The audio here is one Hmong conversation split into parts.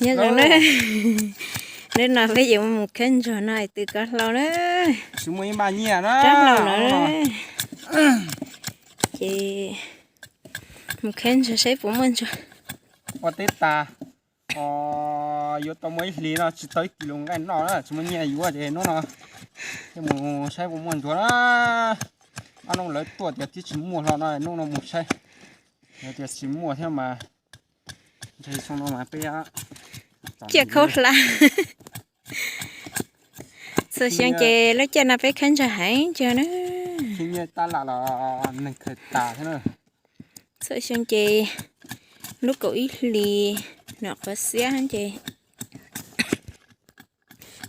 Nyob zoo na, hnub no peb yuav mus khawb ntsuag no es twb koj hlau na. Tsis muaj ib npaj nyiaj na. Rab hlau no. Ces mus khawb ntsuag saib puas muaj ntsuag. Ua teb tas, yuav tau muaj ib hlis no tsis tau ib kis lus nqaij noj na, tsis muaj nyiaj yuav ces hnub no thiaj mus saib puas muaj ntsuag na. Ob hnub lawv tuaj tias twb tsis muaj hlo no, hnub no mus saib, yog tias tsis muaj thiab mas ntshe xyoo no mas peb ciaj khaub hlab. Txhua xyoo ces lub caij no peb khawb ntsuag heev ntsuag na. Khib nyiaj tab lam los neeg khaws tas thiab na. Txhua xyoo ces lub kaum ib hlis nom qhuav xiab ces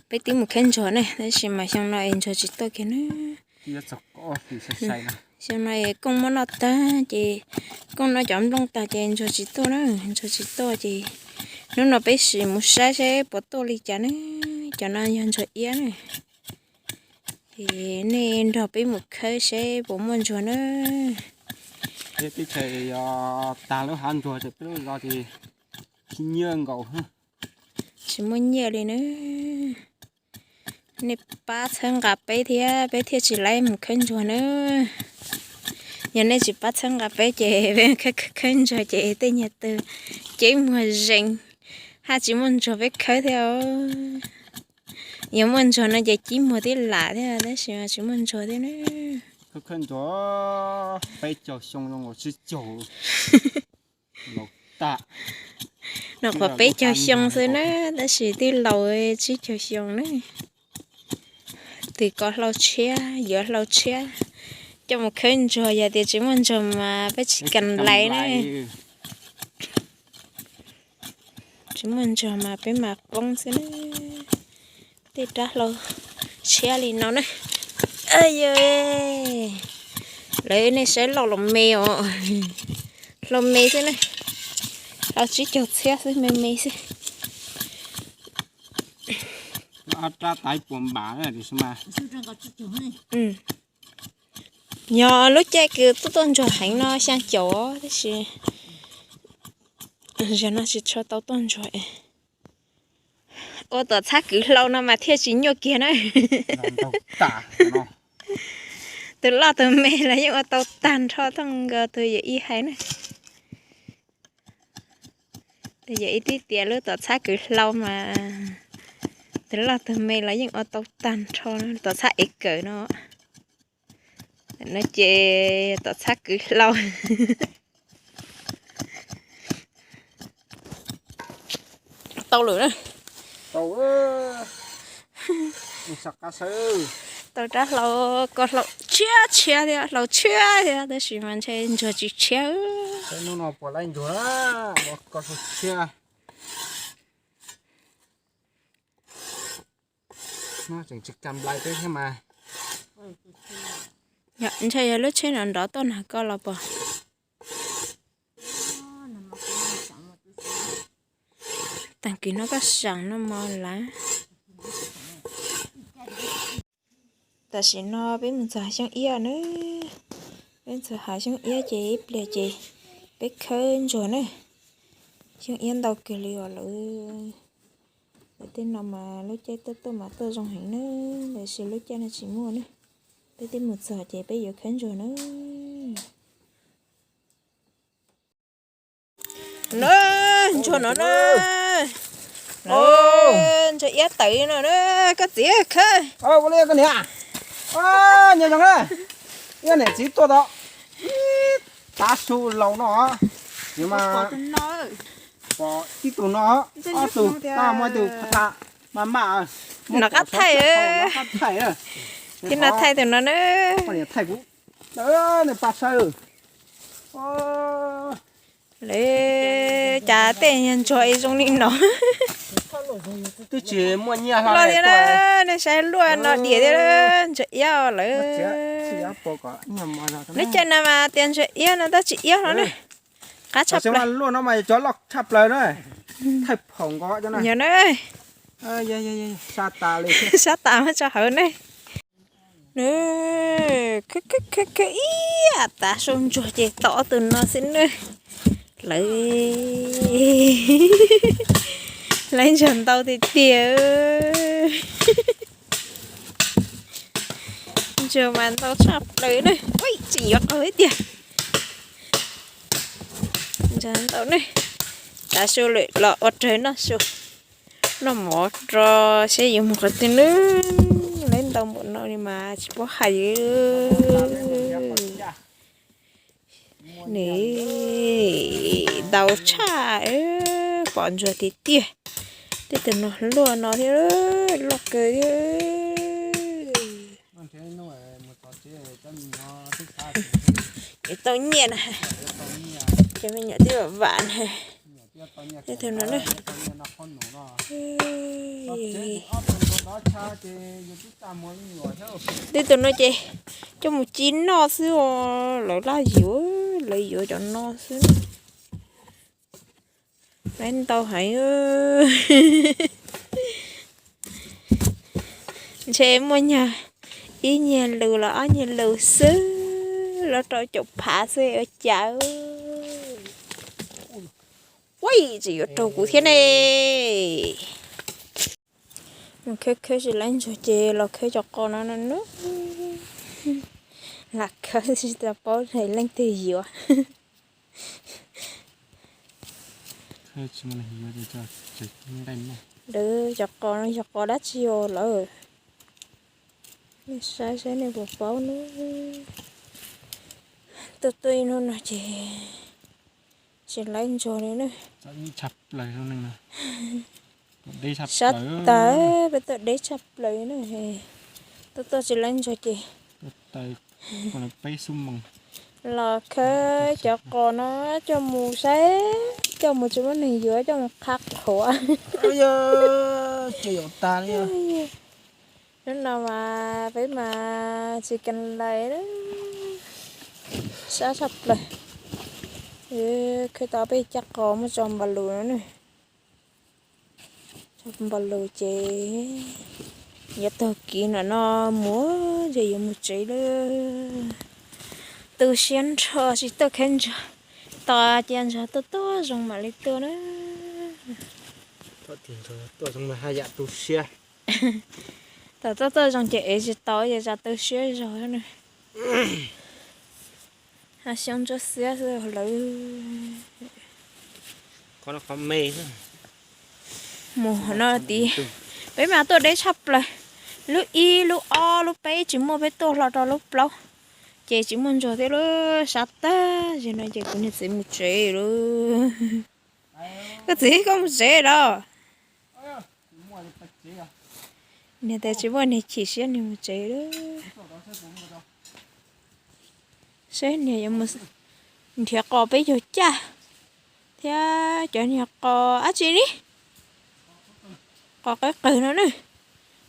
peb twb mus khawb ntsuag na, tab sis mas xyoo no es ntsuag tsis tuaj kiag na. Xyoo no es kooj muab noj tag ces, kooj noj cov nplooj tag ces ntsuag tsis tuaj na, ntsuag tsis tuaj ces hnub no peb sim mus saib saib puas tuaj li cas na. Cov no yog ntsuag iab na. Ces nej nrog peb mus khawb saib puas muaj ntsuag na. Peb teb chaws yog tag lub hav ntsuag ces peb lub zos ces khib nyiaj nkaus. Tsis muaj nyiaj li na. Nej pab txhawb nqa peb thiab peb thiaj tsis laib mus khawb ntsuag na. Yog nej tsis pab txhawb nqa peb ces peb khawb ntsuag ces tej nyuag tug ceeb muag zees, haj tsis muaj ntsuag peb khawb thiab. Yog muaj ntsuag no ces ceeb muag tib lam thiab tab sis tsis muaj ntsuag thiab na. Khawb ntsuag peb caug xyoo zoo nkaus tsib caug. Nws qhuav peb caug xyoo xwb na, tab sis twb laus tsib caug xyoo na. Twb koj hlau tshiab, yuav hlau tshiab, coj mus khawb ntsuag, yog tias tsis muaj ntsuag mas peb tsis kam lais na. Tsis muaj ntsuag mas peb mas poob xwb na. Tej rab hlau tshiab li no na. Yog lawv nej saib loj los me os. Hlau me xwb na. Hlau tsib caug txhiab xwb, me me xwb. Yog lub caij kws tuaj tuaj ntsuag heev no xyaa caum tab sis zaum no tsis tshua tau tuaj ntsuag. Ua tuam txhab kwv hlau no mas thiaj tsis nyuaj kiag na. Tus loj tus me los yeej ua tau tag nrho, thooj nkaus tus yawm ib hais na. Tus yawm ib tib tias lub tuam txhab kwv hlau mas tus loj tus me los yeej ua tau tag nrho, tuam txhab ev kawm no. No ces tuam txhab kwv hlau. Tau lawm na. Tau rab hlau, ko hlau tshiab tshiab thiab, hlau tshiab thiab tab sis mas ntshe ntsuag tsis tshiab. Hnub no puas laib ntsuag, ko hlau tshiab. Tseem tsis kam lais peb thiab mas. Ntshe yog lub tsheb no nrov tuaj nag ko los pom. Tag kis no koj sam no mos lawm. Tam sim no peb mus txog hav xyoob iab na. Peb txog hav xyoob iab ces ib pliag ces peb khawb ntsuag na. Xyoob iab ntau kawg li os lawm. Lawv tej no mas lub caij tuaj tuaj mas tuaj zoo heev na, tab sis lub caij no tsis muaj na. Peb twb mus txog ces peb yuav khawb ntsuag na. Na, ntsuag no na. Ntsuag iab tawm no na, koj txiv khawb. Nyob zoo na, ib niam txiv tuaj tau ib tav su laus no, mas pom tib tug no, ob tug, muaj ib tug pha maj maj, no qab thaij, qab thaij, tib no thaij tus no na. Thaij kuv, nej pab saib. Lawv cas tej ntsuag zoo li no. Twb tsis muaj nyiaj hlo li na, nej saib luaj no diam thiab, ntsuag iab lawm. Lub caij no mas tias ntsuag iab no tab tsis iab hlo na. Qab tshaj plaws. Luaj no mas cov loj tshaj plaws na. Thaij phaum nko cov no. Sab tas muab tso hauv ne. Khawb ib tav su ntsuag ces tau ob tug no xwb na. Lawv Laiv ntsuag ntau tiag tiag. Ntsuag mas ntau tshaj plaws na. Ui, tseem yuav qaug ib tiag. Ntsuag ntau ne. Tav su lawm los ua rawg noj su, noj mov rau seb yuav mus qhov twg nawb. Laiv ntau npaum no li mas tsis paub hais li. Ntau tshaj, pom ntsuag tiag tiag. Tej tug no luaj no thiab, loj kawg thiab. Es tau nyiaj na, cov me nyuam twb vam vam na. Tej tug no na. Tej tug no ces coj mus ci noj xwb os, lawv laj yuav, lawv yuav cov no xwb. Laiv ntau heev. Ntshe muaj nyuag ib nyuag lus los ob nyuag lus xwb, los rau caum phav xwb ua cas. Ui, tseem yuav raug kuv thiab ne. Mus khawb khawb tsis laiv ntsuag ces los khawb cov qos no no na. Lam khawb tsis tau paub leej twg yuav. Lawv cov qos no yog qos dab tsi os lawm? Nej saib saib nej puas paub na. Tuaj tuaj ib hnub no ces tsis laiv ntsuag li na. Sab tas, peb tuaj deb tshaj plaws na. Tuaj tuaj tsis laiv ntsuag ces los khawb cov qos no coj mus saib, coj mus tsis muaj neeg yuav coj mus qha qhuav. Hnub no mas peb mas tsis kam lais, sab tshaj plaws. Khawb tau peb caj qos muab tso npas lus no na. Npas lus ces yuav taug kev no no mus, ces yuav mus tsev lawm. Tu siab nrho tsis tuaj khawb ntsuag, tos cia ntsuag tuaj tuaj zoo mam li tuaj na. Tuaj zoo mas haj yam tu siab. Tos tuaj tuaj zoo ces ev tsis tau ces tsam tu siab zog na. Xyoob ntsuab xiab xwb lawm. Mus no tid, peb mas tuaj deb tshaj plaws. Lub ib, lub ob, lub peb tsis muaj, peb tuaj hlo rau lub plaub ces tsis muaj ntsuag thiab lub sab tag. Zaum no ces kuv niag txiv mus tsev lawm. Koj txiv, koj mus tsev los? Niag tias tsis muaj niag chim siab niag mus tsev lawm. Saib niag yuav mus nrhiav qos peb caug caj thiab cov niag qos dab tsi ni, qos qawv qawg no na.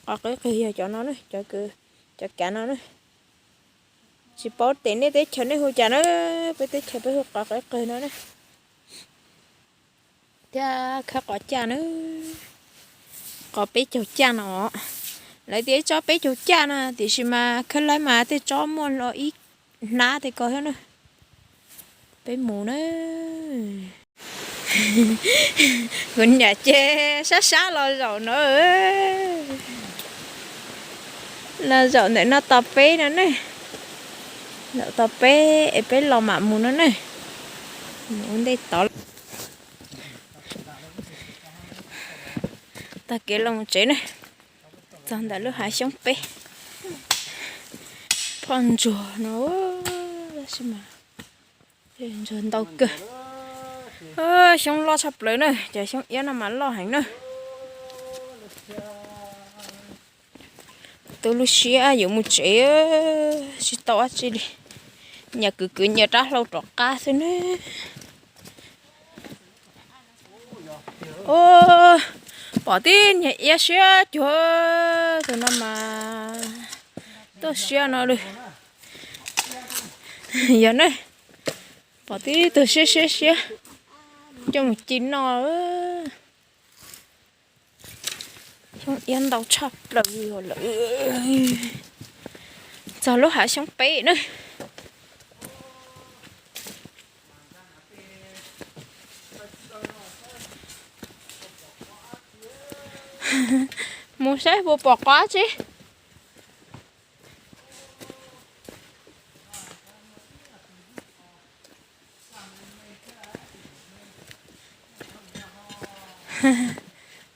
Qos qawv qawg yog cov no na, cov kav no na. Tsis paub tias nej teb chaws nej hu cas na, peb teb chaws peb hu qos qawv qawg no na. Thiab khawb qos caj na, qos peb caug caj no. Lawv tias ib tsob peb caug caj no tiam sis mas khawb laib mas tej tsob muaj los ib hnab tej ko thiab na. Peb mus na. Kuv niam ces sab sab los zaum no, los zaum ntawm no tos peb no ne. Zaum tos peb es peb los mam mus no ne. Mus ua ntej tod. Taug kev los mus tsev ne. Txog ntawm lub hav xyoob peb, phoj ntsuag no, tab sis mas ntsuag ntau kawg. Xyoob loj tshaj plaws na, cov xyoob iab no mas loj heev na. Tu lub siab yuav mus tsev, tsis tau dab tsi li, nyias kwv kwv nyias rab hlau rov qab xwb ne. Pom tib niag iab siab cuag tus no mas tuaj siab no li. Yog ne, pom tib tug siab siab siab coj mus ci noj. Xyoob iab ntau tshaj plaws li lawm. Txog lub hav xyoob peb na. Mus saib puas pom qab tsi.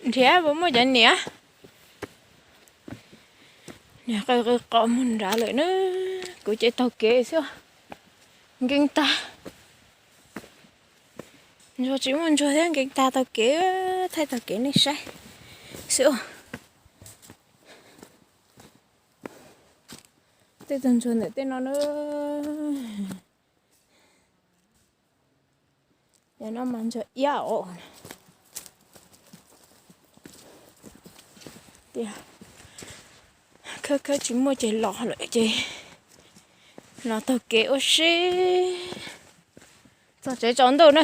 Nrhiav puas muaj cov niam. Niam qw qw qos mus nrad lawm na. Kuv ces taug kev xwb. Nkees tag. Ntsuag tsis muaj ntsuag thiab, nkees tag taug kev, thaij taug kev nej saib xwb. Tej tug ntsuag ntawm tej no na. Yog no mas ntsuag iab os. Tias khawb khawb tsis muaj ces los lawm ces los taug kev ua si txog tsev tsaus ntuj na.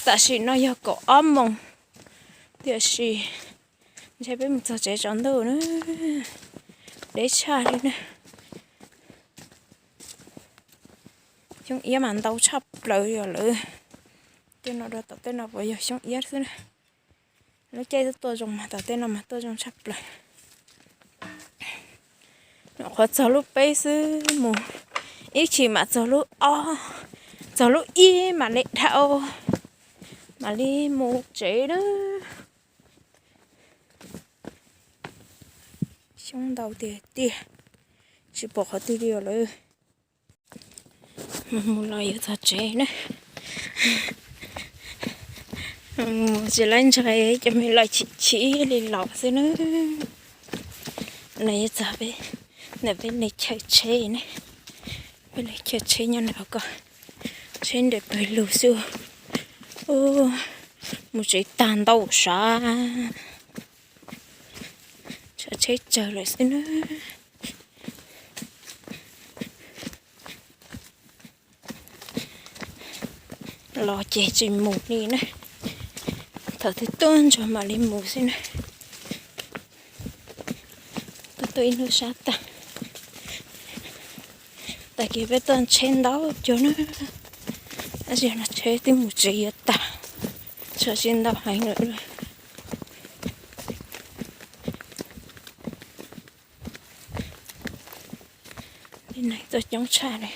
Tam sim no yog kaum ob moos, tiam sis ntshe peb mus txog tsev tsaus ntuj na. Deb tshaj li na. Xyoob iab mas ntau tshaj plaws li lawm. Tej no rau tom tej no puas yog xyoob iab xwb na. Lub caij tuaj zoo mas tom tej no mas tuaj zoo tshaj plaws. Nyuam qhuav txog lub peb xwb, mus ib chim mam txog lub ob, txog lub ib mam li dhau, mam li mus tsev na. Xyoob ntau tiag tiag, tsis pom qhov twg li lawm. Mus mus los yuav txog tsev na. Mus tsis laib ntshai, cov me lawm chim chim li los xwb na. No yuav txog peb, ntawm peb li chaw tsheb ne. Peb li chaw tsheb nyob no ko, tsheb nres pawg lug xwb. Mus tsev tag ntau sav, tsheb tsawg lawm xwb na. Los ces tsis mus li na. Thaum twg tuaj ntsuag mam li mus xwb na. Tuaj tuaj ib hnub sab tag. Tag kis peb tuaj tsheb ntau cuag na. Tab sis no tsheb twb mus tsev yuav tag, tsheb tsis ntau heev lawm. Li neeg tuaj coob tshaj li.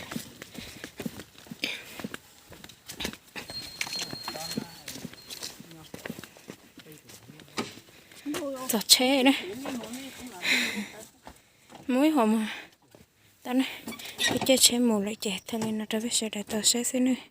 Txog tsheb na. Mus ib hom mus, tau ne, peb caij tsheb mus lawm ces thaij li no rau peb sawv daws tau saib xwb nawb.